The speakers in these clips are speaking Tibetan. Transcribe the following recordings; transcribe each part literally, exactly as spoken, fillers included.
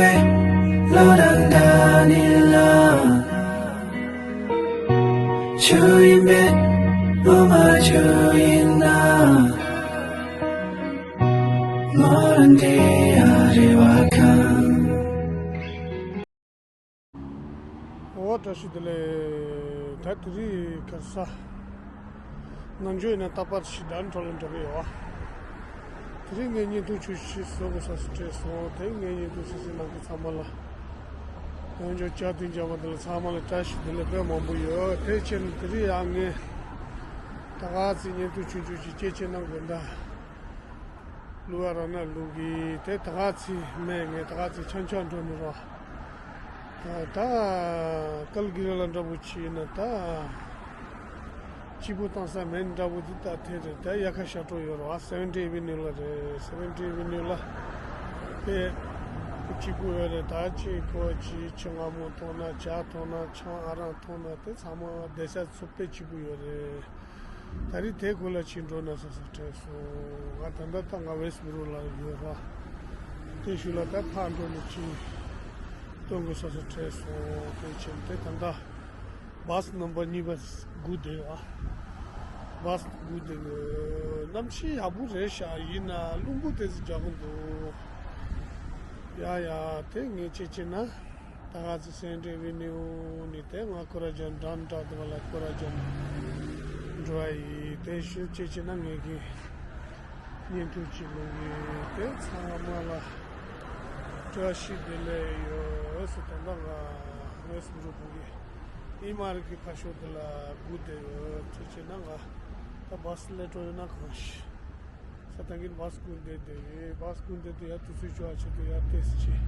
བློ་དང་འདྲ་ནི་ལ། ཆུ་ཡིན་པས་བློ་མ་ཆུ་ཡིན་ན། མོ་རང་དེ་ཡ་རེ་བ་ཁང་། འོ་བཀྲ་ཤིས་བདེ་ལེགས། ད་དེ་རིང་ཁ་སང་ནམ་རྒྱུན་ཡིན་ན་རྟག་པར་ཞིག་ཌན་ཊོ་ལ་འགྲོ་གི་ཡོད། དེ་རིང་ངས་བརྙན་ཐུང་ཆུང་ཞིག་བཟོ་དགོས་བསམ་སོང་། དྲན་སོང་། དེ་ངས་བརྙན་ཐུང་སུད་སི་ནང་གི་ཚང་མ་ལ། ཡང་ཅོག་ཅག་དུས་འཇམ་པ་དེ་ལ་ཚང་མ་ལ་བཀྲ་ཤིས་བདེ་ལེགས་དཔེ་མང་པོ་ཡོད། དེ་བྱས་ནས་དེ་རིང་ཡང་ངས་ད་ག་ཚིག་བརྙན་ཐུང་ཆུང་ཆུང་ཞིག་སྐད་ཆ་གནང་དགོས་ད། བླུག་ཡ་རག་ན་བླུག་གི། དེ་ད་ག་ཚིག་མེད། ངས་ད་ག་ཚིག་ཆང་ཆང་འགྲོ་ནི་རོགས། ད་ཀལ་གི་རི་ལ་འདྲ་པོ་ཅིག་ཡིན་ན་ད། སྐྱིད་པོ་བཏང་ས་མེད་འདྲ་པོ་འདི་ད་དེ་རེད། ད་དབྱར་ཁ་ཤར་གྲོལ་ཡོད་རེད་བ། སེ་ཝེན་ཊི་ཨེ་ཝེ་ནིའུ་ལ་རེད། སེ་ཝེན་ཊི་ཨེ་ཝེ་ནིའུ་ལ་དེ་སྐྱིད་པོ་ཡོད་རེད། ད་ཅིག་ཁོ་ཅིག་ཆུ་སྔ་མོ་མཐོང་ན། བྱ་མཐོང་ན། ཆང་ཨ་རག་མཐོང་ན། དེ་ཚང་མ་བསྡད་ས་ཚོ་དཔེ་སྐྱིད་པོ་ཡོད་རེད། ད་རེས་དེ་ཁུལ་ལ་ཕྱིན་འགྲོ་ན་བསམ་བསམ་དྲན་སོང་། ང་ད་ལྟ་ད་ང་ཝེ་སི་བྷུ་རུ་ལ་ཡོད་ར། དེ་ཤུལ་ལ་ད་ཕར་འགྲོ་ནས་ཕྱིན་སྟོན་དགོས་བསམ་བསམ་དྲན་སོང་། དེ་ཕྱིན་དེ་ད་ལྟ་བྷ་སི་ནམ་བར་གཉིས་པ་སྒུག་བསྡད་ཡོད། བྷ་སི་སྒུག་བསྡད་ཡོད། གནམ་གཤིས་ཡག་པོ་རེད་ཤག་ཡིན་ན་རླུང་བུ་དེ་ཚོ་རྒྱག་གི་འདུག་ཡ་ཡ། དེ་ངས་ཅི་བྱེད་ན། ད་ག་ཚོད་སེ་ཝེན་ཊི་ཨེ་ཝེ་ནིའུ་ནས་དེ་ང་ཀུ་ར་ཇན་ཌན་ཊོ་དེ་བ་ལ་ཀུ་ར་ཇན་འགྲོ་ཡ་ཡིན། དེ་ཤུལ་ཅི་བྱེད་ན་ངས་ཀྱི་བརྙན་ཐུང་ཅིག་ལོག་གི། དེ་ཚང་མ་ལ་བཀྲ་ཤིས་བདེ་ལེགས་ཡོད་ཟེར། ད་ལྟ་ང་ངོས་སུ་འགྲོ་དགོས་ཀྱི་ཨིན། མ་རི་གི་ཁ་ཤོར་དེ་ལ་སྒུག་བསྡད་ཡོད། ཅི་བྱེད་ན་ང་ད་བྷ་སི་སླེབས་འགྲོ་ཡོད་ན་གང་ཤེས། ས་ཐག་གིན་བྷ་སི་སྒུག་བསྡད་དེ། བྷ་སི་སྒུག་བསྡད་དེ་ཡར་དུས་ཚོད་བཅུ་བ་ཆེད་དུ་ཡར་ཏོག་ཙམ་ཅིག་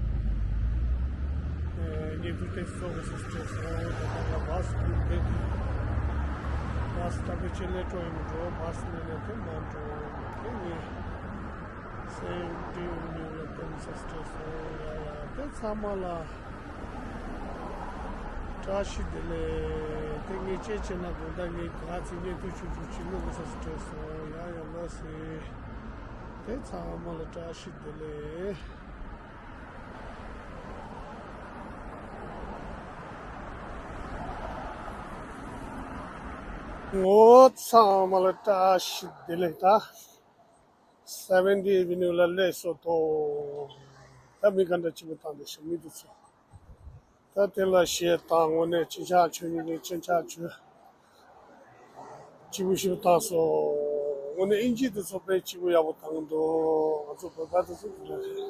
ཨེ་ཉེ་དུས་ཏོག་ཙམ་བཟོ་དགོས་བསམ་སོང་། ད་ལྟ་ང་བྷ་སི་སྒུག་བསྡད་དེ། བྷ་སི་ད་ལྟ་ཕྱིན་ནས་འགྲོ་ཡིན་འགྲོ། བྷ་སི་སླེབས་ནས་དེ་མ་འགྲོ། དེ་ངས་སེམས་སྒྲིག་མྱོང་ལ་བསྟན་བསམ་སོང་། ཡ་ཡ། དེ་ཚང་མ་ལ་བཀྲ་ཤིས་བདེ་ལེགས། དེ་ངས་ཅི་བྱེད་ན་དགོངས་དག་ངས་ག་ཚོད་བརྙན་ཐུང་ཆུང་ཆུང་ཅིག་བླུག་དགོས་བསམ་སོང་། ཡ་ཡ། ལགས་སེ། དེ་ཚང་མ་ལ་བཀྲ་ཤིས་བདེ་ལེགས། ངོ་། ཚང་མ་ལ་བཀྲ་ཤིས་བདེ་ལེགས། ད་སེ་ཝེན་ཊི་ཨེ་ཝེ་ནིའུ་ལ་སླེབས་སོང་། ད་མི་ག་འདྲ་སྐྱིད་པོ་བཏང་འདུག་ཤག་མི་འདུག་ཚོ། ད་དེ་ལ་གཞས་བཏང་། དངོས་གནས་སྤྱི་ཆ་ཆོས་ཉིད་ཀྱི་སྤྱི་ཆ་ཆོས་སྐྱིད་པོ་ཞིག་བཏང་སོང་། དངོས་གནས་ཨིན་ཇི་དེ་ཚོ་དཔེ་སྐྱིད་པོ་ཡག་པོ་བཏང་འདུག་ང་ཚོ་བོད་པ་དེ་ཚོ་འདྲ་རེད།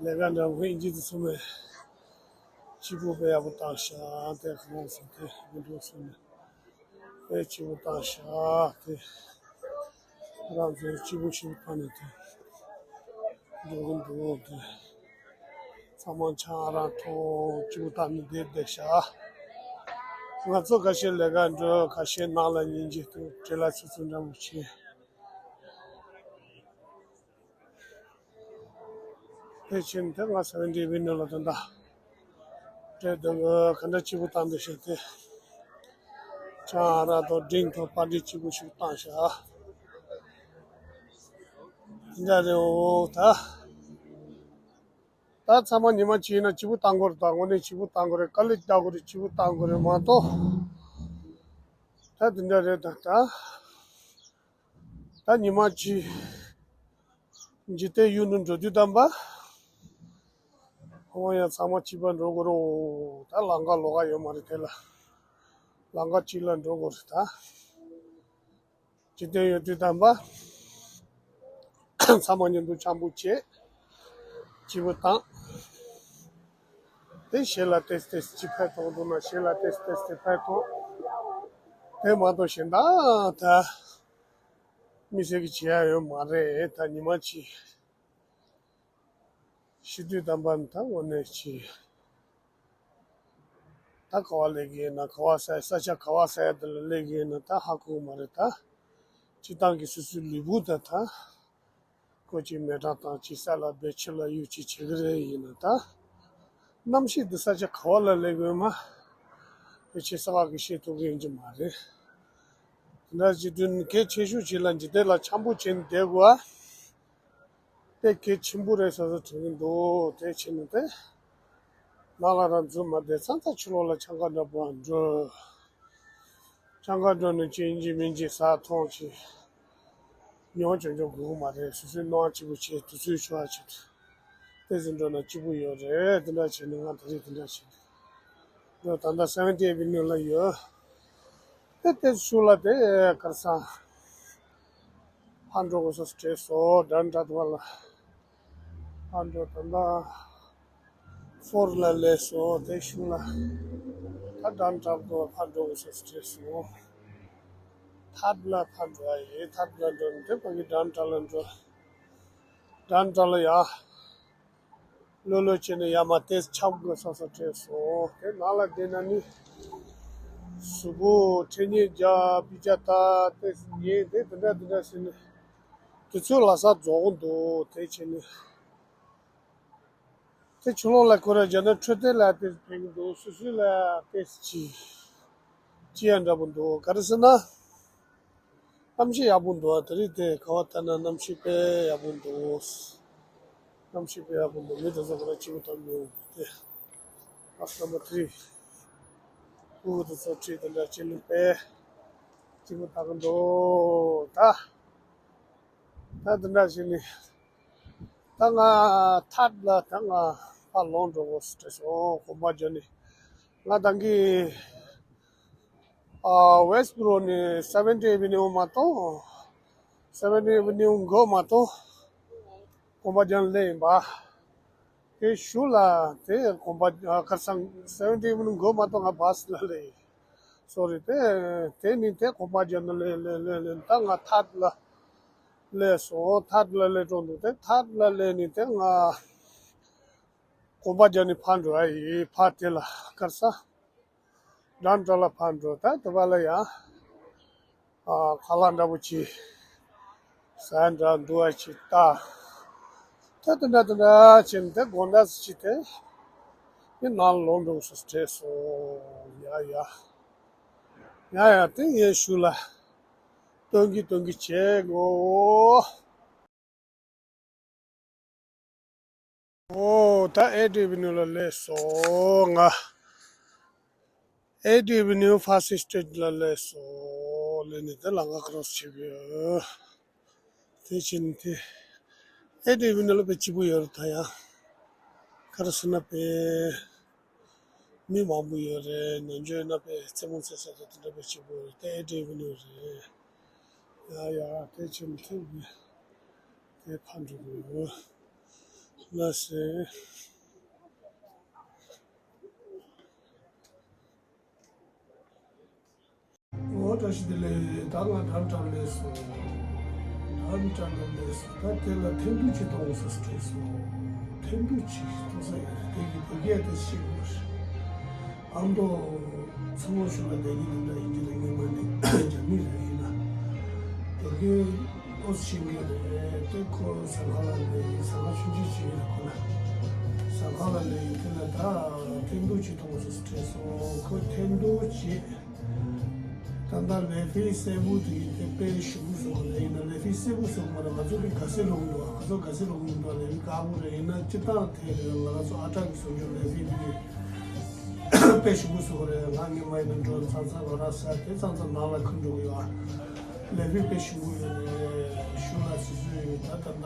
ལས་ཀ་འདྲ་བོ་ཨིན་ཇི་དེ་ཚོ་མེད། སྐྱིད་པོ་དཔེ་ཡག་པོ་བཏང་ཤག་དེ་ག་རང་སོང་། དེ་མི་འགྲོ་སོང་ནས་དཔེ་སྐྱིད་པོ་བཏང་ཤག་དེ་རང་ཚོའི་སྐྱིད་པོ་ཞིག་བཏང་ནས་དེ་འགྲོ་གི་འདུག་དེ་ཚང་མ་ཆང་རག་འཐུང་། སྐྱིད་པོ་བཏང་ནས་བསྡད་བསྡད་ཤག་ང་ཚོ་ཁ་ཤས་ལས་ཀ་འགྲོ། ཁ་ཤས་ནང་ལ་ཉིན་གཅིག་ཏུ་བྲེལ་ལ་ཚུད་ཚུད་འདྲ་མོ་བྱེད། དེ་ཕྱིན་དེ་ང་སེ་ཝེན་ཊི་ཨེ་ཝེ་ནིའུ་ལ་དོན་དག་སྤྲད་འདུག་ག་འདྲ་སྐྱིད་པོ་བཏང་འདུག་ཤག་དེ་ཆང་རག་དང་ཌི་རིང་དང་པར་ཊི་སྐྱིད་པོ་ཞིག་བཏང་ཤག་དེ་འདྲ་རེད། འོ་ད། ད་ཚང་མ་ཉི་མ་གཅིག་ཡིན་ན་སྐྱིད་པོ་བཏང་དགོས་རེད། ད་དངོས་གནས་སྐྱིད་པོ་བཏང་དགོས་རེད། དཀའ་ལས་རྒྱག་དགོས་རེད། སྐྱིད་པོ་བཏང་དགོས་རེད་མ་གཏོགས། ད་དེ་འདྲ་རེད། ད་ད་ད་ཉི་མ་གཅིག་འཇིག་རྟེན་ཡུལ་ནས་འགྲོ་དུས་ཙམ་པ། ཁོང་ཡང་ཚང་མ་གཅིག་པ་འགྲོ་དགོས་རེད། ད་ལམ་ཁ་ལོགས་ཀ་ཡོད་མ་རེད། དེ་ལ་ལམ་ཁ་གཅིག་ལ་འགྲོ་དགོས་རེད། ད་འཇིག་རྟེན་ཡོད་དུས་ཙམ་པ། ཚང་མ་མཉམ་དུ་འཆམ་པོ་བྱེད། སྐྱིད་པོ་བཏང་། དེ་གཞས་ལ་ཏོག་ཙམ་ཏོག་ཙམ་ཅིག་ཕན་ཐོགས་འདུག་ན་གཞས་ལ་ཏོག་ཙམ་ཏོག་ཙམ་ཕན་ཐོགས། དེ་མ་གཏོགས་གཞན་དག་ད་དམིགས་བསལ་གྱི་བྱེད་ཡ་ཡོད་མ་རེད། ད་ཉི་མ་གཅིག་ཤི་དུས་ཙམ་པ་ད་དངོས་གནས་ཅིག་ད་ག་བ་སླེབས་ཀྱི་ཡིན་ན། ག་བ་ས་ས་ཆ་ག་བ་ས་ཡ་དེ་ལ་སླེབས་ཀྱི་ཡིན་ན་ད་ཧ་གོ་གི་མ་རེད། ད་སྤྱིར་བཏང་གི་སོ་སོའི་ལུས་པོ་ད་ད་ཁོ་ཅིག་མེ་དྲག་བཏང་། ཅིག་ས་ལ་སྦས། ཕྱི་ལ་གཡུག། ཅིག་བྱེད་ཀྱི་རེད། ཡིན་ན་ད་རྣམ་ཤེས་འདི་ས་ཆ་ག་བ་ལ་སླེབས་ཀྱི་ཡོད་མ་ཕལ་ཆེར་གསལ་བོ་གི་ཤེས་ཐུབ་ཀྱི་ཡིན་གྱི་མ་རེད། དེ་འདྲ་བྱེད་དུས་གལ་ཆེ་ཤོས་ཅིག་ལ་འཇིག་རྟེན་ལ་འཆམ་པོ་བྱས་ནས་བསྡད་དགོས་པ། དེ་གལ་ཆེན་པོ་རེད་ཟེར་ཟེར་དྲན་གྱི་འདུག་དེ་བྱས་ནས་དེ་ནང་ལ་རང་འཛུལ་མ་བསྡད་ཙང་ད་ཕྱི་ལོགས་ལ་ཆང་ཁ་འདྲ་པོ་འགྲོ། ཆང་ཁ་འགྲོ་ནས་ཅི་ཡིན་གཅིག་མིན་གཅིག་ཟ་འཐུང་བྱས། ཉོ་ཆོག་ཆོག་དགོས་ཀྱི་མ་རེད། སོ་སོའི་སྣང་བ་སྐྱིད་པོ་བྱས་དུས་ཚོད་འཕྲོ་བ་བྱེད་དུས། དེ་ཚོ་འགྲོ་ན་སྐྱིད་པོ་ཡོད་རེད། དེ་འདྲ་བྱས་ནས་ང་ད་རེས་དེ་འདྲ་བྱས་ནས་འགྲོ། ད་ལྟ་སེ་ཝེན་ཊི་ཨེ་ཝེ་ནིའུ་ལ་ཡོད། དེ་དེ་ཚོ་ལ་དེ་གར་སང་ཕར་འགྲོ་དགོས་ས་སྤྲད་སོང་། ཌན་ཊལ་བ་ལ་ཕར་འགྲོ། ད་ལྟ་ཧྥོར་ལ་སླེབས་སོང་། དེ་གཞུག་ལ་ད་ཌན་ཊལ་དུ་ཕར་འགྲོ་དགོས་ས་སྤྲད་སོང་། ཐད་ལ་ཕར་འགྲོ་ཡ་ཡིན། ཐད་ལ་འགྲོ་ནས་དེ་ཕ་གི་ཌན་ཊལ་ལ་འགྲོ། ཌན་ཊལ་ལ་ཡ། ལོ་ལོ་བྱས་ནས་ཡར་མར་ཏོག་ཙམ་ཆབ་དགོས་ས་སོགས་སྤྲད་སོང་། དེ་ནང་ལ་བསྡད་ན་ནི་གཟུགས་པོ་འཕྲོད་བསྟེན་རྒྱག་པི་ཅ་ལྟ་ཏོག་ཙམ་ཉལ་དེ་དེ་འདྲ་དེ་འདྲ་ཟེར་ནས་དུས་ཚོད་ལ་ས་རྫོགས་འདུག་དེ་བྱས་ནས་དེ་ཕྱི་ལོགས་ལ་ཁོ་ར་རྒྱ་ནག་འཕྲོད་བསྟེན་ལ་ཏོག་ཙམ་ཕན་གྱི་འདུག་སོ་སོ་ལ་ཏོག་ཙམ་ཅིག་ཅི་ཡང་འདྲ་པོ་འདུག་ག་རེ་ཟེར་ན། གནམ་གཤིས་ཡག་པོ་འདུག་ཨ་དེ་རིང་དེ་ག་བ་ལྟ་ན་གནམ་གཤིས་དཔེ་ཡག་པོ་འདུག་གནམ་གཤིས་དཔེ་ཡག་པོ་འདུག་མི་དེ་ཚོ་ཁོ་རང་སྐྱིད་པོ་ཐོབ་མྱོང་དེ། ཨ་སམ་པ་ཏི་རི། ཕྲུ་གུ་དེ་ཚོ་ཁྲིད་དེ་འདྲ་བྱེད་ནས་དཔེ་སྐྱིད་པོ་ཐོབ་ཀྱི་འདུག་ད་ད་དེ་འདྲ་བྱས་ནས་ད་ང་ཐད་ལ་ད་ང་ཕར་ལོག་འགྲོ་དགོས་ཟེར་སོང་། གོམ་པ་རྒྱག་ནས་ང་ད་གིན་ཨ་ཝེ་སི་བྷི་རོ་ནས་སེ་ཝེན་ཊི་ཨེ་ཝེ་ནིའུ་མ་གཏོགས། སེ་ཝེན་ཊི་ཨེ་ཝེ་ནིའུ་འགོ་མ་གཏོགས་གོམ་པ་རྒྱག་ནས་སླེབས་ཡིན་པ། དེ་གཞུག་ལ་དེ་གོམ་པ་ཨ་ཁར་སང་སེ་ཝེན་ཊི་ཨེ་ཝེ་ནིའུ་འགོ་མ་གཏོགས་ང་བྷ་སི་ལ་སླེབས་ཡིན། སོ་རི་དེ་དེ་ནི་དེ་གོམ་པ་རྒྱག་ནས་སླེབས་སླེབས་སླེབས་སླེབས་ད་ང་ཐད་ལ་སླེབས་སོང་། ཐད་ལ་སླེབས་འགྲོ་འདུག་དེ་ཐད་ལ་སླེབས་ནས་དེ་ང་གོམ་པ་རྒྱག་ནས་ཕར་འགྲོ་ཡ་ཡིན། ཕར་དེ་ལ་གར་ས་ཌན་ཊལ་ལ་ཕར་འགྲོ། ད་དེ་བ་ལ་ཡང་ཨ་ཁ་ལག་འདྲ་པོ་ཅིག་ཟ་འདྲ་འདུག་ཨ་ཅིག་ལྟ། ད་དེ་འདྲ་དེ་འདྲ་བྱས་ནས་དེ་དགོང་དག་ཅིག་དེ་ནི་ནང་ལོག་འགྲོ་དགོས་ཟེར་སོང་། ཡ་ཡ། ཡ་ཡ་དེ་ངས་གཞུག་ལ་སྟོན་གྱི་སྟོན་གྱི་བྱེད་དགོས། ཨོ་ད་ཨེ་ཊི་ཨེ་ཝེ་ནིའུ་ལ་སླེབས་སོང་ང་། ཨེ་ཊི་ཨེ་ཝེ་ནིའུ་ཕར་སི་སི་ཊི་རི་ཊི་ལ་སླེབས་སོང་། སླེབས་ནས་དེ་ལམ་ཁ་ཁ་རོགས་བྱེད་དགོས། དེ་བྱས་ནས་དེ་ཨེ་ཊི་ཨེ་ཝེ་ནིའུ་ལ་དཔེ་སྐྱིད་པོ་ཡོད་རེད། ད་ཡང་ག་རེ་ཟེར་ན་དཔེ་མི་མང་པོ་ཡོད་རེད། ནང་ཆོས་ན་དཔེ་རྩེད་མོ་རྩེ་ས་དང་དེ་འདྲ་དཔེ་སྐྱིད་པོ་རེད། དེ་ཨེ་ཊི་ཨེ་ཝེ་ནིའུ་རེད། ཡ་ཡ་དེ་བྱས་ནས་དེ་དེ་ཕར་འགྲོ་དགོས་ཡོད། ལགས་སེ། འོ་བཀྲ་ཤིས་བདེ་ལེགས། ད་ང་ཌན་ཊལ་སླེབས་སོང་། ཌན་ཊལ་སླེབས་སོང་། ད་དེ་ལ་འཐེན་ཐུག་ཅིག་གཏོང་ས་སྤྲད་སོང་། འཐེན་ཐུག་ཅིག་གཏོང་ས་ཡོད་རེད། དེ་གི་བོད་སྐད་དེ་ཤེས་དགོས་རེད། ཨ་མདོ་ཚང་མ་ཞུ་ལ་བསྡད་ཀྱི་འདི་འདྲ་ཡིན་གྱི་རེད། ངས་མ་ནི་རྒྱ་མི་རེད། ཡིན་ན་བོད་སྐད་ཨོ་ཤེས་ཀྱི་རེད། དེ་ཁོ་ཟངས་དཀར་ལ་ལས་ཡིན། ཟངས་དཀར་ཆུང་ཆུང་ཞིག་ཡིན་རེད། ཁོ་ན་ཟངས་དཀར་ལ་ལས་ཡིན། དེ་ལ་ད་འཐེན་ཐུག་ཅིག་གཏོང་ས་སྤྲད་སོང་། ཁོ་འཐེན་ཐུག་ཅིག་ད་ལྟ་ལས་ཕེ་སེར་པོ་དེ་དེ་དཔེ་ཞིམ་པོ་བཟོ་གི་རེད། ཡིན་ན་ལས་ཕེ་སེར་པོ་བཟོ་གི་མ་རེད། ང་ཚོ་གི་ག་སེ་ལོག་འདུག་ང་ཚོ་ག་སེ་ལོག་འདུག་ལས་ཕེ་དཀར་པོ་རེད། ཡིན་ན་སྤྱིར་བཏང་དེ་རེད། ང་ཚོ་ཨ་ཊ་གི་བཟོ་རྒྱུ་ལས་ཕེ་དེ་དཔེ་ཞིམ་པོ་བཟོ་གི་རེད། ང་ངའི་མ་ཡིན་ན་འགྲོ་ཚང་ཚང་ལོ་ར་ས་དེ་ཚང་ཚང་ནང་ལ་ཁུར་འགྲོ་གི་ཡོད། ཨ་ལས་ཕེ་དཔེ་ཞིམ་པོ་ཡོད་རེད། ཞུ་ལ་སི་སུ་ཡོད། ད་ད་ད།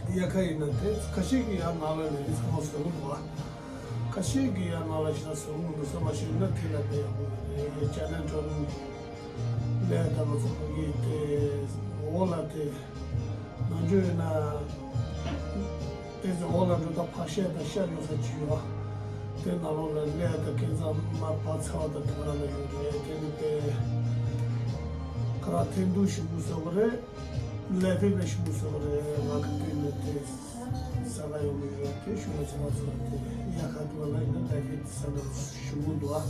དབྱར་ཁ་ཡིན་ན་དེ་ཁ་ཤས་ཀྱིས་ཡར་ནང་ལ་ལས་ཀྱི་ཚང་མ་བཟོ་གི་འདུག་ཁ་ཤས་ཀྱིས་ཡར་ནང་ལ་ཞེ་དྲག་བཟོ་གི་མི་འདུག་བཟོ་མ་ཤེས་ན་དེ་ལ་དཔེ་ཡག་པོ་ཡོད་རེད། ཅ་ནན་ཊའུན་ལས་ད་མ་ཚོ་ཁོ་གི་དེ་འོག་ལ་དེ་ནང་ཆོས་ཡིན་ན་དེ་ཚོ་འོག་ལ་འགྲོ་ད་ཕར་ཤ་དང་ཤ་ཉོ་ས་ཅིག་ཡོད། དེ་ནང་ལོགས་ལ་ལས་དང་ཁེ་བཟང་མར་བབས་ཚར་བ་དང་དེ་ག་རང་ལ་ཡོད་རེད། དེ་ནི་དཔེ་ཁ་ར་འཐེན་ཐུག་ཞིམ་པོ་བཟོ་གི་རེད། ལས་ཕེ་དཔེ་ཞིམ་པོ་བཟོ་གི་རེད། ང་གི་དུས་ནས་དེ་ཟ་ག་ཡོང་གི་ཡོད་དེ་ཞུ་བ་ཚོ་བ་ཚོ་དེ་དབྱར་ཁ་འདུག་ལ་ཡིན་ན་ལས་ཕེ་ཟ་ན་ཞིམ་པོ་འདུག་ཨ་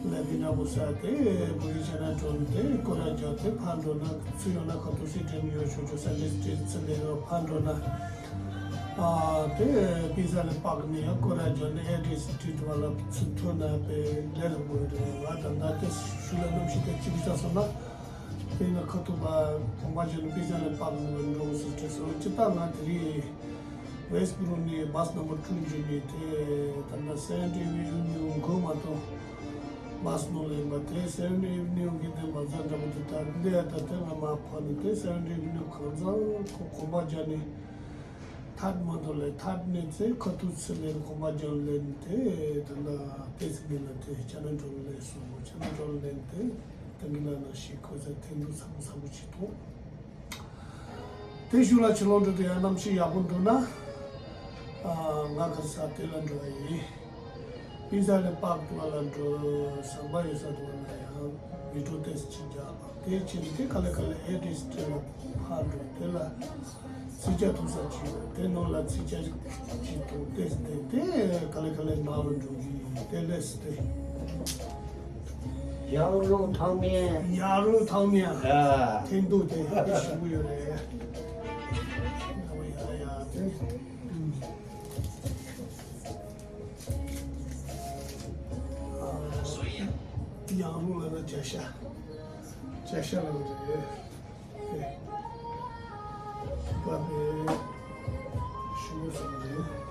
ལས་ཕེ་འདྲ་པོ་ཟ་དེ་བོད་ཡིག་བྱས་ན་འགྲོ་ནས་དེ་སྐོར་ར་རྒྱག་དེ་ཕར་འགྲོ་ན་ཚུར་ཡོང་ན་ཁ་ཐུག་སེ་དྲན་ཡོད་ཆོག་ཆོག་ས་ལེ་སི་ཊེ་ཚུར་ལེ་ཡོད། ཕར་འགྲོ་ན་ཨ་དེ་པི་ཛ་ལ་པག་ནས་ཡང་སྐོར་ར་རྒྱག་ནས་ཨེ་ཌི་རེ་སི་བྲིས་འདུག་བ་ལ་ཚུར་ཐོན་ན་དཔེ་ལས་སླ་པོ་རེད། ང་ད་ལྟ་དེ་ཞུ་ལ་གནམ་གཤིས་དེ་གཅིག་པུ་ཆགས་སོང་ན། དེ་ན་ཁ་ཐུག་པ་གོམ་པ་བྱས་ནས་པི་ཛ་ལ་པག་ནང་ལ་འགྲོ་སྲིད་དྲན་སོང་། སྤྱིར་བཏང་ང་དེ་རིང་ཝེསྟ་བྷུ་རུག་ནས་བྷ་སི་ནམ་བར་ཊུ་འཇུས་ནས་དེ་ད་ལྟ་སེ་ཝན་ཊི་ཨེ་ཝི་ནིའུ་འགོ་མ་གཏོགས་བྷ་སི་ནང་ལ་ཡིན་པ། དེ་སེ་ཝན་ཊི་ཨེ་ཝི་ནིའུ་གི་དེ་མ་རྩ་འདྲ་པོ་དེ་ད་འདི་ཡ་ད་དེ་ང་མ་ཕོག་ནས་དེ་སེ་ཝན་ཊི་ཨེ་ཝི་ནིའུ་གང་ཚང་ཁོ་གོམ་པ་བརྒྱབ་ནས། ཐད་མ་ཐོ་ལས་ཐད་ནས་ཚེ་ཁ་ཐུག་ཚེ་ལེན་གོམ་པ་རྒྱག་ལེན་དེ་ད་ལྟ་ཏེས་གི་ལ་དེ་ཅ་ན་ཀྲོ་ལ་ལེན་སོང་། ཅ་ན་ཀྲོ་ལ་ལེན་དེ་ད་གི་ལ་ན་ཤི་ཁོ་ཚ་ཐེན་དུ་ཚ་མོ་ཚ་མོ་ཅི་ཐོག་དེ་ཞུ་ལ་ཕྱི་ལོགས་འགྲོ་དུས་ཡང་གནམ་གཤིས་ཡག་པོ་འདུག་ན། ང་ག་ས་དེ་ལ་འགྲོ་བ་ཡིན། པི་ཛ་ལ་པག་ཏུ་བ་ལ་འགྲོ། ཟམ་པ་ཡོད་ས་དུ་བ་ན་ཡང་མི་འགྲོ་ཏེས་ཅི་རྒྱག་དེ་ཕྱིན་དེ་ག་ལེ་ག་ལེ་ཨེ་ཏེས་ཏེ་ལ་ཕར་འགྲོ། དེ་ལ་ཚིག་ཇ་ཐུག་ས་ཅིག་དེ་ནང་ལ་ཚིག་ཇ་ཅིག་ཐུག་དེ་དེ་དེ་ག་ལེ་ག་ལེ་ནང་ལ་འགྲོ་གི་དེ་ལས་དེ། ཡང་རུང་ཐང་མེད། ཡང་རུང་ཐང་མེད། ཨ། ཐེན་དུ་དེ་དེ་ཞུ་གི་ཡོད་རེད། ཡ་ཡ་དེ། ཡང་རུང་ལ་ན་ཇ་ཤ། ཇ་ཤ་ལ་ན་རེད། དེ། བ་མེ། ཤུ་བ་སོང་རེད།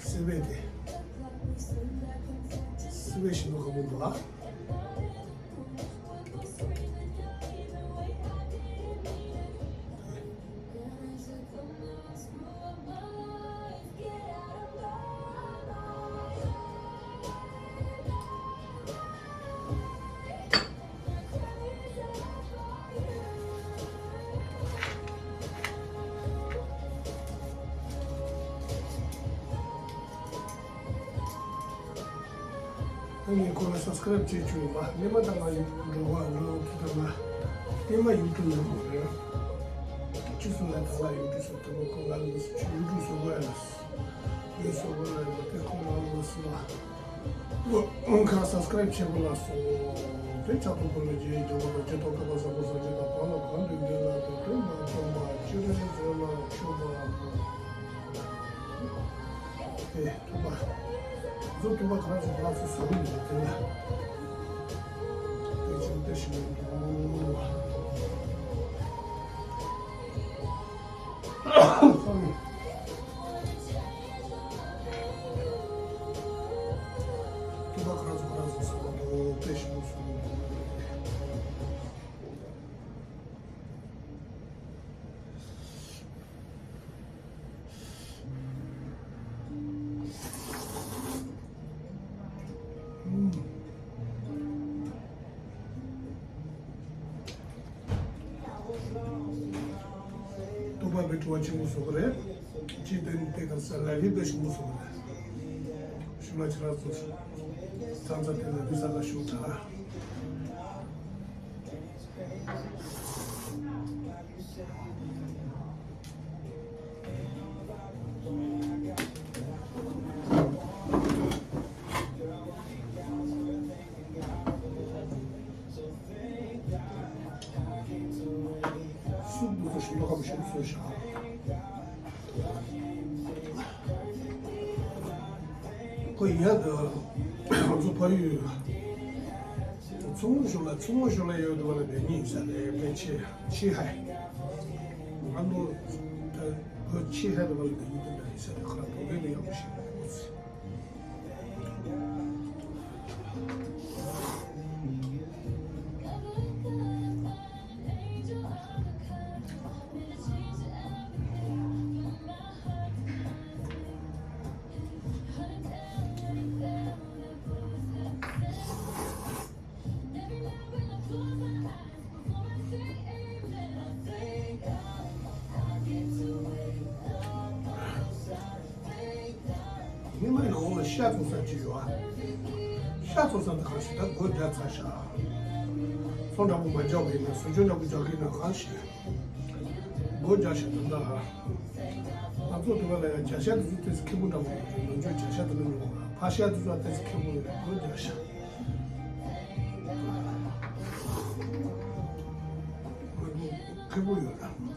སི་པན་དེ། སི་པན་ཞིམ་པོ་གང་པོ་འདུག་ཨ། ཨ་ནི་ཁོ་ལ་སབ་སི་ཀ་རེབ་བྱེད་བཅུག་ཡིན་པ། སྔོན་མ་ད་ང་ཡུ་ཊུབ་འགྲོ་བ་འགྲོ་དུས་ད་ང་ཨེ་མ་ཡུ་ཊུབ་ནང་མ་རེད། ཅི་སོང་ལ་ད་ང་ཡུ་ཊུབ་སོང་དུས་ཁོ་ང་ལ་ཡུ་ཊུབ་སོང་དགོས་ཡ་ལ། ཡུ་ཊུབ་སོང་དགོས་ཡ་ལ་དེ་ཁོ་ང་ལ་སོང་བ། ཁོ་ཁ་སབ་སི་ཀ་རེབ་བྱེད་པ་ལ་སོང་། དེ་ཕྱག་ཏུ་ཁོ་ལ་རྗེས་འཇོག་པ་དང་ཇི་ལྟར་ཐོབ་པ་ཟབ་པོ་སོགས་ཇི་ལྟར་བག་ལ་གང་དུ་འདུས་ལ་དེ་སྟོན་པ་སྟོན་པ་ཅི་རིགས་མཛོད་ལ་མཆོད་པ། ཨེ། ཐུབ་པ། གཟུགས་ཐུབ་པ་ག་ར་ཚོ་ག་ར་ཚོ་ཟ་རུ་འདུག་དེ་ལ། དེ་བཞིན་དེ་བཞིན་དུ། ཐུབ་པ་ག་ར་ཚོ་ག་ར་ཚོ་ཟ་རུ་འདུག་དེ་བཞིན་དུ། ཐུབ་པ་མི་ཐུབ་པ་ཆེན་པོ་བཟོ་གི་རེད། ཅི་སྟེ་ནི་དེ་ག་ས་ལ་ལི་དཔེ་ཞིམ་པོ་བཟོ་གི་རེད། ཞུ་ལ་ཆི་ར་བཟོ་ས། ཚང་ཚ་དེ་ལ་དུས་ས་ལ་ཞུ་དྲ། སུབ་འདུག་ས་ཞིམ་པོ་ཁ་པོ་ཞིམ་པོ་བཟོས་ཤག་ཁོ་ཡ་དེ་ང་ཚོ་ཕ་ཡུལ་ཚོང་ཞོ་ལ་ཚོང་ཞོ་ལ་ཡོད་འདུག་བ་ལ་དེ་ཉིད་ཡིན་ས་རེད། པེ་ཆེ་ཆི་ཧའི་ང་ཚོ་ད་བོད་ཆི་ཧའི་འདུག་བ་ལ་དེ་ཉིད་དེ་འདྲ་ཡིན་ས་རེད། ཁོ་རང་བོད་སྐད་དེ་ཡག་པོ་ཤེས་པ་རེད། ཉི་མ་ཡང་འོང་ལ་ཤ་བཙོང་ས་ཅིག་ཡོད་ཨ། ཤ་བཙོང་ས་འདི་གང་ཞིག་ད་སྒོ་རྒྱག་ཚར་ཤག་ཚོང་འདྲ་པོ་མ་རྒྱག་པ་ཡིན་ན་བཟོ་བཅོས་འདྲ་པོ་རྒྱག་གི་ཡིན་ན་གང་ཞིག་སྒོ་རྒྱག་ཤག་ད་ལྟ་ཨ། ང་ཚོ་དུ་བ་ལ་ཡང་རྒྱ་ཤ་དེ་ཚོ་ཏོག་ཙམ་ཁེ་པོ་འདྲ་པོ་ཡོད་རེད། ལོ་རྒྱུས་རྒྱ་ཤ་དེ་འདྲ་མི་འོང་ལ། ཕག་ཤ་དེ་ཚོ་ཏོག་ཙམ་ཁེ་པོ་ཡོད་རེད། ལོ་རྒྱ་ཤ་ཁེ་པོ་ཡོད་རེད།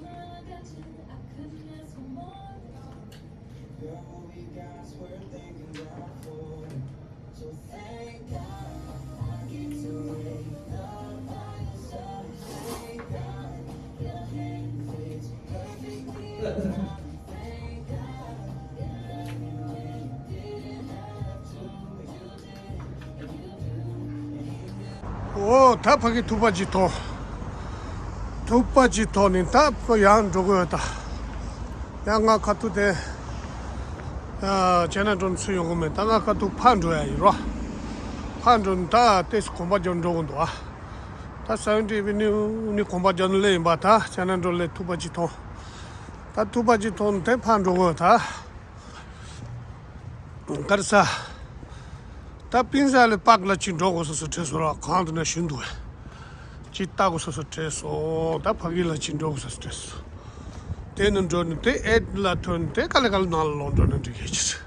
ཨོ། ད་ཕ་གི་ཐུག་པ་ཅིག་ཐོག་ཐུག་པ་ཅིག་ཐོག་ནས་ད་ཁོ་ཡང་འགྲོ་དགོས་ཡོད་ད། ཡང་ང་ཁ་ཐུག་དེ་ཨ་ཅེ་ན་འགྲོ་ཚུར་ཡོང་གི་མེད། ད་ང་ཁ་ཐུག་ཕར་འགྲོ་ཡ་ཡིན་རོ། ཕར་འགྲོ་ནས་ད་ཏོག་ཙམ་གོམ་པ་རྒྱག་འགྲོ་གི་འདུག་ཨ། ད་སེ་ཝན་ཊི་ཨེ་ཝེ་ནིའུ་ནས་གོམ་པ་རྒྱག་ནས་སླེབས་ཡིན་པ། ད་ཅེ་ན་འགྲོ་སླེབས། ཐུག་པ་ཅིག་ཐོག་ད་ཐུག་པ་ཅིག་ཐོག་ནས་དེ་ཕར་འགྲོ་དགོས་ད། ག་རེ་ཟ། ད་པིན་ས་ལི་པག་ལ་ཅིག་འགྲོ་དགོས་སོ་སོ་བྲེལ་སོང་ར། གང་དུ་ན་ཞུ་འདུག་ཅིག་ལྟ་དགོས་སོ་སོ་བྲེལ་སོང་། ད་ཕ་གི་ལ་ཅིག་འགྲོ་དགོས་སོ་སོ་བྲེལ་སོང་། དེ་ནི་འགྲོ་ནི་དེ་ཨེད་ལ་ཐོན་དེ་ག་ལེ་ག་ལེ་ནང་ལ་ལོག་འགྲོ་ན་འགྲིག་གི་ཅི་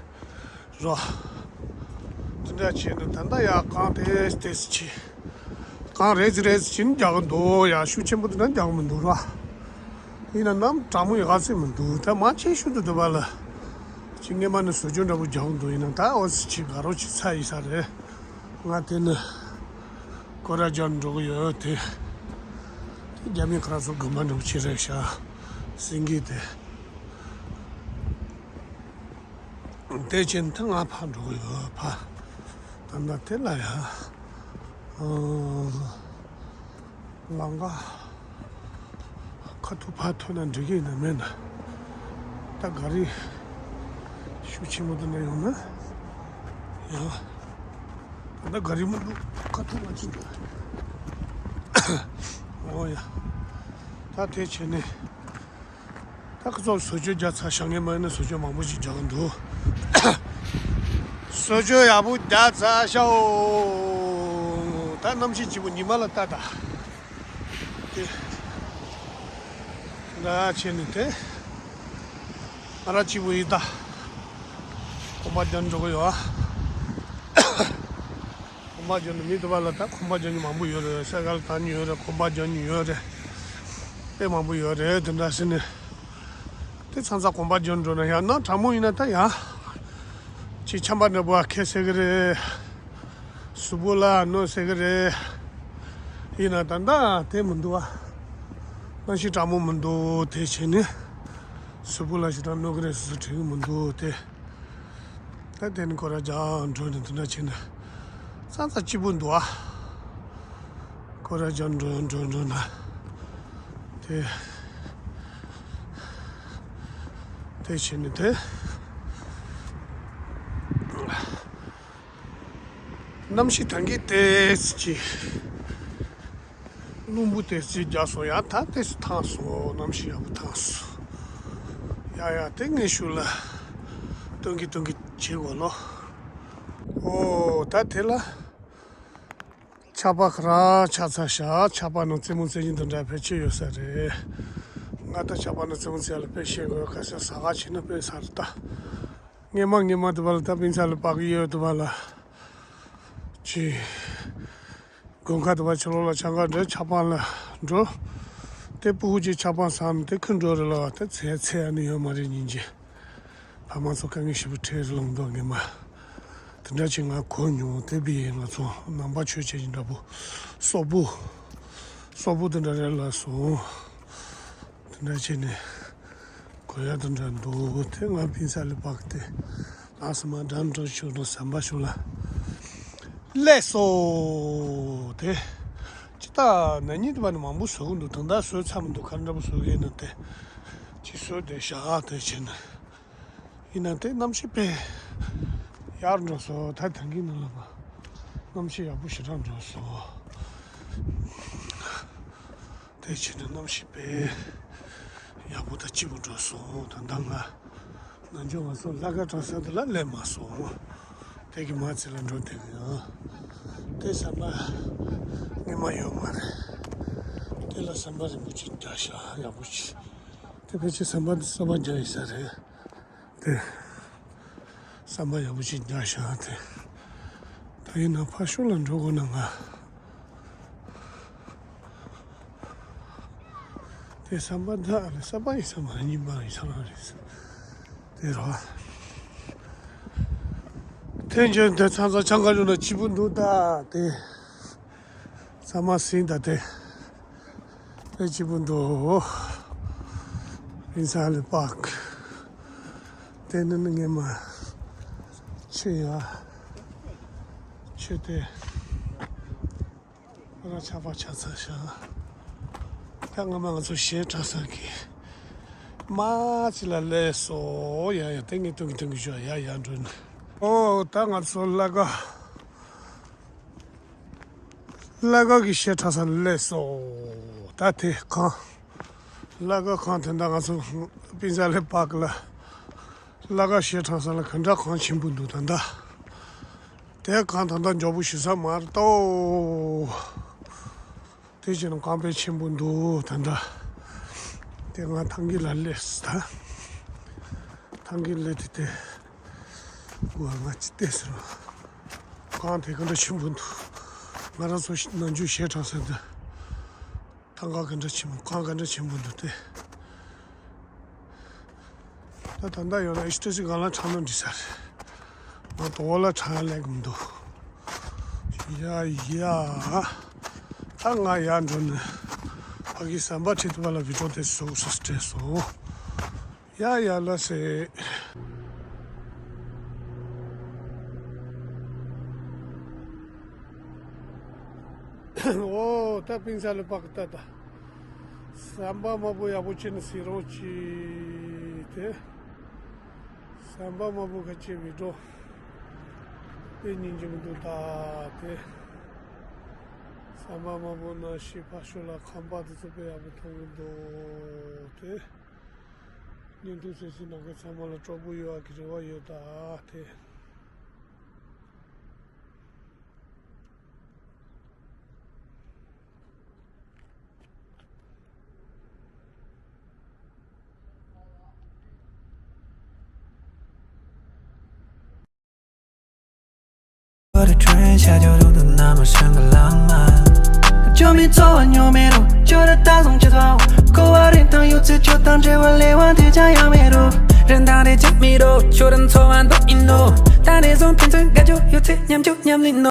རོ། དེ་འདྲ་བྱས་ནས་ད་ལྟ་ཡ་གང་དེ་དེ་སི་ཆི། གང་རེད་ཟི་རེད་ཟི་ཕྱིན་རྒྱག་གི་འདུག་ཡ། ཤུགས་ཆེན་པོ་དེ་འདྲ་རྒྱག་གི་མི་འདུག་ར། ཡིན་ན་ནམ་གྲང་མོ་ཡག་ཚད་མི་འདུག་ད་མ་ཆེ་ཤུ་དུ་དུ་བ་ལ་ཅི་ངེས་མ་ནི་བཟོ་བཅོས་འདྲ་པོ་རྒྱག་གི་འདུག་ཡིན་ན་ད་འོ་སི་ཆི་ག་རོ་ཅི་ཚ་ཡི་ས་རེད། ང་དེ་ནི་ཀོ་ར་ཇོན་འགྲོ་གི་ཡོད་དེ། དེ་རྒྱ་མི་ཁ་ར་ཚོ་དགོན་པ་འདྲ་པོ་ཅི་རེད་ཤག་སེང་གེ་དེ། དེ་ཕྱིན་ཐང་ང་ཕར་འགྲོ་གི་ཡོད་ཕ། ད་ལྟ་དེ་ལ་ཡ། ཨ། ལམ་ཁ་ཁ་ཐུག་ཕར་ཐོན་ན་འགྲིག་གི་ཡིན་ན་མེད་ན། ད་ག་རི་ཤུགས་ཆེན་པོ་དེ་ན་ཡོང་ན་ཡ། ད་ལྟ་ག་རི་མི་འདུག་ཁ་ཐུག་མ་ཕྱིན་ད། ཨོ་ཡ། ད་དེ་བྱས་ནས། ད་ཁོ་ཚོ་བཟོ་བཅོས་རྒྱག་ཚར་ཤག་ངས་མ་ཡིན་ན་བཟོ་བཅོས་མང་པོ་ཞིག་རྒྱག་གི་འདུག་བཟོ་བཅོས་ཡག་པོ་རྒྱག་ཚར་ཤག་ད་གནམ་གཤིས་སྐྱིད་པོ་ཉི་མ་ལ་ལྟ་ད། དེ་འདྲ་བྱས་ནས་དེ་ང་རང་སྐྱིད་པོ་ཡིན་ད། གོམ་པ་རྒྱག་འགྲོ་གི་ཡོད་ཨ། གོམ་པ་རྒྱག་ནི་མི་དུ་བ་ལ་ད་གོམ་པ་རྒྱག་ནི་མང་པོ་ཡོད་རེད། སེ་གལ་བཏང་ནི་ཡོད་རེད། གོམ་པ་རྒྱག་ནི་ཡོད་རེད། དཔེ་མང་པོ་ཡོད་རེད། དེ་འདྲ་ཟེར་ནས་དེ་ཚང་ཚང་གོམ་པ་རྒྱག་འགྲོ་ན་ཡང་ན་གྲང་མོ་ཡིན་ན་ད་ཡང་ཅིག་ཆམ་པ་འདྲ་པོ་ཨ་ཁེ་སེ་གི་རེད། གཟུགས་པོ་ལ་གནོད་སེ་གི་རེད། ཡིན་ན་ད་ད་དེ་མི་འདུག་ཨ། གནམ་གཤིས་གྲང་མོ་མི་འདུག་དེ་བྱས་ནས་གཟུགས་པོ་ལ་ཞེ་དྲག་གནོད་གི་རེད་ཟེར་དྲན་གི་མི་འདུག་དེ། ད་དེ་ནི་ཀོ་ར་ཇོན་འགྲོ་ནས་དེ་འདྲ་བྱས་ན་ས་ཚ་སྐྱིད་པོ་འདུག་ཨ། ཀོ་ར་ཇོན་འགྲོ་འགྲོ་འགྲོ་ན་དེ་དེ་བྱས་ནས་དེ་གནམ་གཤིས་ད་གིན་ཏོག་ཙམ་ཅིག་རླུང་བུ་ཏོག་ཙམ་རྒྱག་སོང་། ཡ་ད་ཏོག་ཙམ་ཐང་སོང་། གནམ་གཤིས་ཡག་པོ་ཐང་སོང་། ཡ་ཡ་དེ་ངས་ཤུགས་ལ་སྟོན་གི་སྟོན་གི་བྱེད་དགོས་ལོ། ཨོ་ད་དེ་ལ་ཆར་པ་ཁ་ར་ཆགས་ཚར་ཤག་ཆར་པ་ནང་རྩེད་མོ་རྩེ་ཉིན་དེ་འདྲ་ཕལ་ཆེར་ཡོད་ས་རེད། ང་ད་ཆར་པ་ནང་རྩེད་མོ་རྩེ་ཡ་ལ་དཔེ་ཤེས་དགོས། ག་ས་ཟ་ག་བྱས་ན་དཔེ་ས་རེད་ད། སྔས་མ་སྔས་མ་དུ་བ་ལ་ད་པིན་ས་ལ་པག་ཡོད་དུ་བ་ལ་ཅི། དགོན་ཁ་དུ་བ་ཕྱི་ལོགས་ལ་ཆང་ཁ་འདྲ་ཆབ་འབངས་ལ་འགྲོ། དེ་ཕྲུ་གུ་ཅིག་ཆབ་འབངས་སང་དེ་ཁུ་འགྲོ་རེ་ལ་བ་དེ་ཚེ་ཚེ་ཨ་ནི་ཡོད་མ་རེད་སྙིང་རྗེ། ཕ་མ་ཚོ་དཀའ་ངལ་ཞེ་པོ་འཕྲད་རེ་ལངས་འདུག་སྔས་མ། དེ་འདྲ་ཅིག་ང་གོ་མྱོང་། དེ་བི་ཡིན་ང་ཚོ་ནང་པ་ཆོས་བྱེད་ཀྱི་འདྲ་པོ་སོག་པོ། སོག་པོ་དེ་འདྲ་རེ་ལ་སོང་། དེ་འདྲ་བྱས་ནས་གོ་ཡ་དེ་འདྲ་འདུག་དེ་ང་པིན་ས་ལི་པག་དེ་ལགས་སུ་མ་འགྲམ་འགྲོ་ཆུ་འགྲོ་ཟམ་པ་ཞུ་ལ་སླེབས་སོ། དེ་ཅི་ད་ན་ནིང་དེ་བ་ནི་མང་པོ་བཟོ་གི་འདུག་ད་ལྟ་བཟོས་ཚར་མི་འདུག་ག་འདྲ་པོ་བཟོ་གི་ཡིན་ན་དེ་ཅི་བཟོས་དེ་བཞག་དེ་བྱས་ནས་ཡིན་ན་དེ་གནམ་གཤིས་དཔེ་ཡག་འགྲོ་སོང་། ད་ཐང་གི་ནང་ལ་མ་གནམ་གཤིས་ཡག་པོ་ཞེ་དྲག་འགྲོ་སོང་། དེ་ཕྱིན་ནས་གནམ་གཤིས་དཔེ་ཡག་པོ་དང་སྐྱིད་པོ་འགྲོ་སོང་། ད་ལྟ་ང་ནང་ཆུང་ང་ཚོ་ལྷ་ཁང་གྲྭ་ས་དེ་ལ་སླེབས་མ་སོང་། དེ་གི་མ་ཚེ་ལ་འགྲོ་བསྡད་གི་ཡོད། དེ་ཟམ་པ་སྔོན་མ་ཡོད་མ་རེད། དེ་ལ་ཟམ་པ་རིང་པོ་ཅིག་རྒྱག་ཤག་ཡག་པོ་ཅིག་དེ་ཕལ་ཆེར་ཟམ་པ་འདི་གསར་པ་རྒྱག་ཡིན་ས་རེད། ཨེ། ཟམ་པ་ཡག་པོ་ཅིག་རྒྱག་བཞག་དེ། ད་ཡིན་ན་ཕར་ཕྱོགས་ལ་འགྲོ་དགོས་ན་ང་། དེ་ཟམ་པ་འདི་ཨ་ནི་ཟམ་པ་ཡིན་ས་མ་རེད། རྙིང་པ་ཡིན་ས་མ་རེད། དེ་རོ། ཐེངས་རྗེས་དེ་ཚང་ཚང་ཆང་ཁ་ལོན་ན་སྐྱིད་པོ་འདུག་ད་དེ། ཟ་མ་ཟིན་ད་དེ། དཔེ་སྐྱིད་པོ་འདུག། པིན་ས་ལི་པཱག། དེ་ནི་ངས་མ། ཆུ་ཡ། ཆུ་དེ། ཁོ་རང་ཆར་པ་ཆགས་ཚར་ཤག། ད་སྔ་མ་ང་ཚོ་གཞས་འཁྲབ་ས་གི། མ་ཅི་ལ་སླེབས་སོང་། ཡ་ཡ་དེ་ངས་སྟོན་གི་སྟོན་གི་ཞོག། ཡ་ཡ་འགྲོ་ན། ཨོ་ད་ང་ཚོ་ལ་ག་ལ་ག་གི་གཞས་འཁྲབ་ས་ལ་སླེབས་སོང་། ད་དེ་གང་། ལ་ག་གང་དེ་འདྲ་ང་ཚོ་པིན་ས་ལི་པཱག་ལ། ལ་ག་གཞས་འཁྲབ་ས་ལ་ག་འདྲ་གང་ཆེན་པོ་འདུག་ད་ལྟ། དེ་གང་ད་ལྟ་མགྱོགས་པོ་ཞུ་ས་མ་རེད་ཏོ། དེ་བྱས་ན་གང་དཔེ་ཆེན་པོ་འདུག་ད་ལྟ། དེ་ང་ཐང་གི་ལ་སླེབས་ད། ཐང་གི་སླེབས་དེ་དེ། ང་ང་ཅི་བལྟས་ཟེར་བ། གང་དེ་ག་འདྲ་ཆེན་པོ་འདུག། ང་རང་ཚོ་ནམ་རྒྱུན་གཞས་འཁྲབ་ས་འདི། ཐང་ག་ག་འདྲ་ཆེན་པོ་གང་ག་འདྲ་ཆེན་པོ་འདུག་སྟེ། ད་ད་ལྟ་ཡོད་ན་ཨི་སི་ཊི་སི་གང་ལ་འཁྲབ་ན་འགྲིག་ས་རེད། ང་དོ་བ་ལ་འཁྲབ་ཡ་ལེགས་མི་འདུག། ཡ་ཡ། ད་ང་ཡར་འགྲོ་ནས་ཕ་གི་ཟམ་པ་ཁྲིད་ཐུབ་པ་ལ་བི་ཌིའོ་དེ་བཟོ་དགོས་ས་སྤྲད་སོང་། ཡ་ཡ་ལ་སེ། ཨོ་ད་པིན་ས་ལི་པཱག་ད་ད། ཟམ་པ་དམར་པོ་ཡག་པོ་ཅན་ཟེར་རོགས་གྱིས་དེ། ཟམ་པ་དམར་པོ་ཁ་ཆེ་བི་ཌིའོ། དཔེ་སྙིང་རྗེ་མི་འདུག་ད་དེ། ཟམ་པ་དམར་པོ་ན་ཤི་ཕ་ཤོ་ལ་ཁང་པ་དེ་ཚོ་དཔེ་ཡག་པོ་མཐོང་གི་འདུག་དེ། བརྙན་ཐུང་གཟིགས་མཁན་ཚང་མ་ལ་སྤྲོ་པོ་ཡོད་ཨ་གི་རེ་བ་ཡོད་ད་དེ།